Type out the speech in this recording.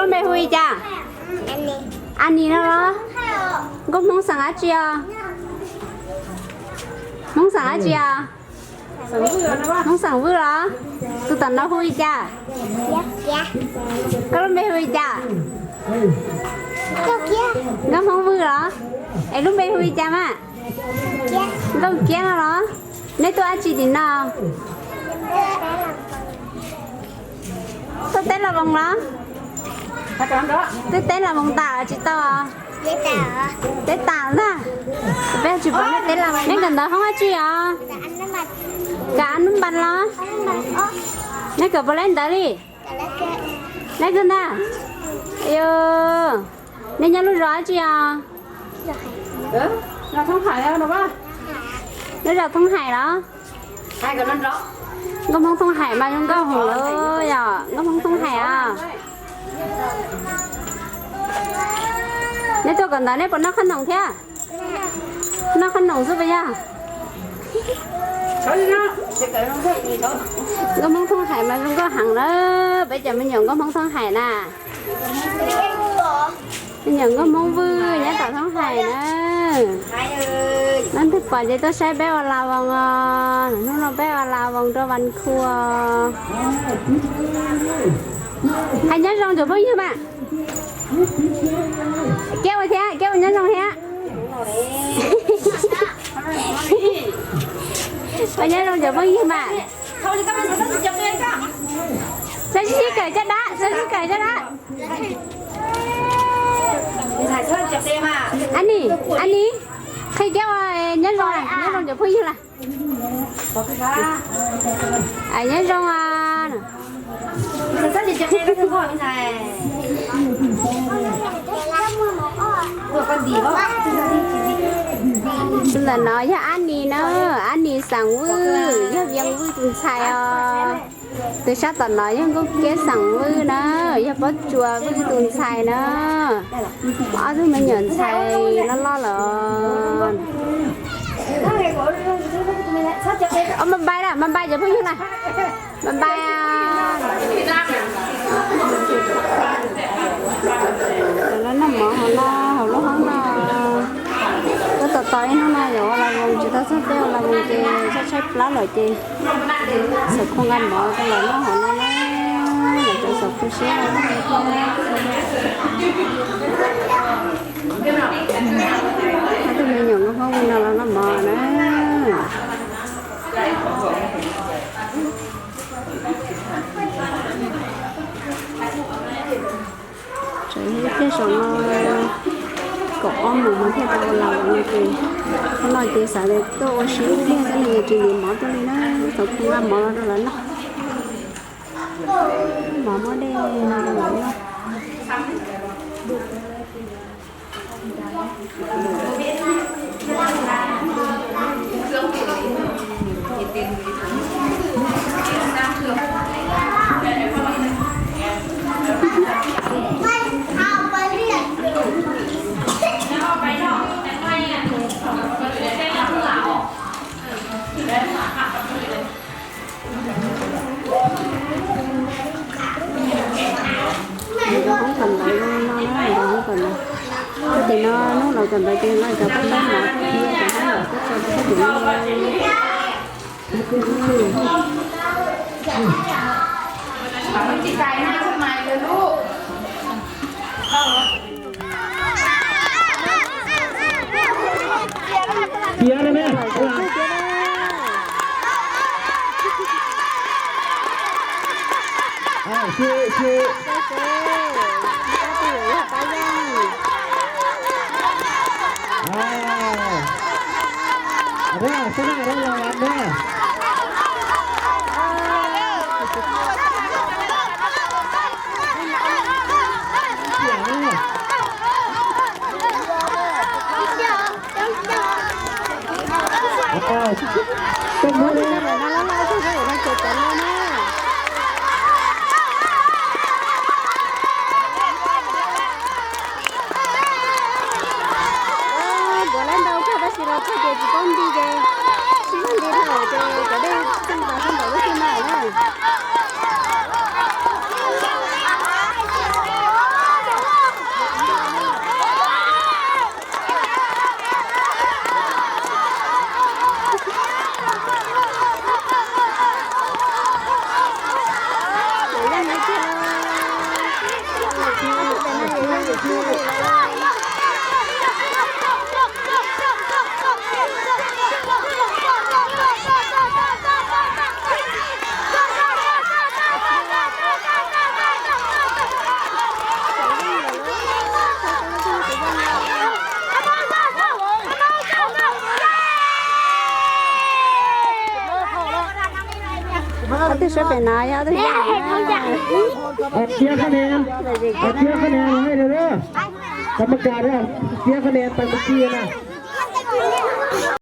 Npe hu li cas? Anis no los? Nkauj Hmoob xeem dab tsi os? Hmoob xeem dab tsi os? Hmoob xeem Vwj los? Tus tom no hu li cas? Koj lub npe hu li cas? Nkauj Hmoob Vwj los? Es lub npe hu li cas mas? Nkauj Kiab no los? Neb tuaj dab tsi tim no? Tuaj teb Los Voos los? Twb teb Los Voos tas tsis tau? Teb tas ntag. Peb tsis pom neb teb Los Voos. Neb kawm ntawv hoob dab tsi os? Kawm a nub npas los? Neb kawm puas laib ntawv li? Laib kawg ntag. Ayu, neb nyob lub zos dab tsi os? Lub zos Thoob Hais los? Nkauj Hmoob Thoob Hais mas zoo nkauj heev lawm yom, Nkauj Hmoob Thoob Hais os. Neb tuaj kawm ntawv neb puas noj qhob noom thiab? Noj qhob noom xwb puas yog? Nkauj Hmoob Thoob Hais mas zoo nkauj heev na, peb cov me nyuam Nkauj Hmoob Thoob Hais na. Me nyuam Nkauj Hmoob Vwj nyob tom Thoob Hais na. Leej twg pom ces tuaj saib peb ua Los Voos os, hnub no peb ua Los Voos rau Vas Khuas. Hais nyob zoo cov phooj ywg mas. Kiab ua thiab, Kiab ua nyob zoo thiab. Ua nyob zoo cov phooj ywg mas. Sawv sib kawm caj dab, sawv sib kawm caj dab. Anis, Anis, qhia Kiab ua nyob zoo, nyob zoo cov phooj ywg lawm. Nyob zoo. Tus ntawm no yog Anis na, Anis xeem Vwj, yog Vias Vwj tus ntxhais os. Tus sab tom no yog Nkauj Kiab xeem Vwj na, yog Pob Tsuas Vwj tus ntxhais na. Ob tug me nyuam ntxhais loj loj lawm. Npais npais na, npais npais cov phooj ywg na. Npais npais. Lawv noj mov hauv no, hauv lub hoob no. Tuaj tos tos ib hnub no yuav ua Los Voos tsis tau txog, peb ua Los Voos ces tshaib tshaib plab lawm ces xav khu nqa mov rau lawv noj hauv no na. Lawv cov xav khu siab thiab. Ob tug me nyuam Nkauj Hmoob Vwj no los noj mov na. Tsam ib pliag saum no kaum ob moos mas thiaj tau ua Los Voos no ces, hnub no ces xav tias tuaj ua si ib pliag xwb no ces tsis ntim mov tuaj li na, xav khu nqa mov los rau lawv noj. Mov muab dej no rau lawv noj. Nkauj Hmoob kawm ntawv zoo no na, Nkauj Hmoob kawm ntawv. Txoj tim no hnub los kawm ntawv ces lawv cov pab pab mov thiab cov pab mov txoj tim no. Tiav na me. Sib sib. Npuav lab ntau kawg tab sis los kawg ces tsis paub nti ces sib zog nti dhau ces cov dej txeej tas sab nraum lub xwb na na. Twb sawv pem na yog twb Kiab qhab ne, kiab qhab ne, qhov ma kas, kiab qhab ne tau kiag na.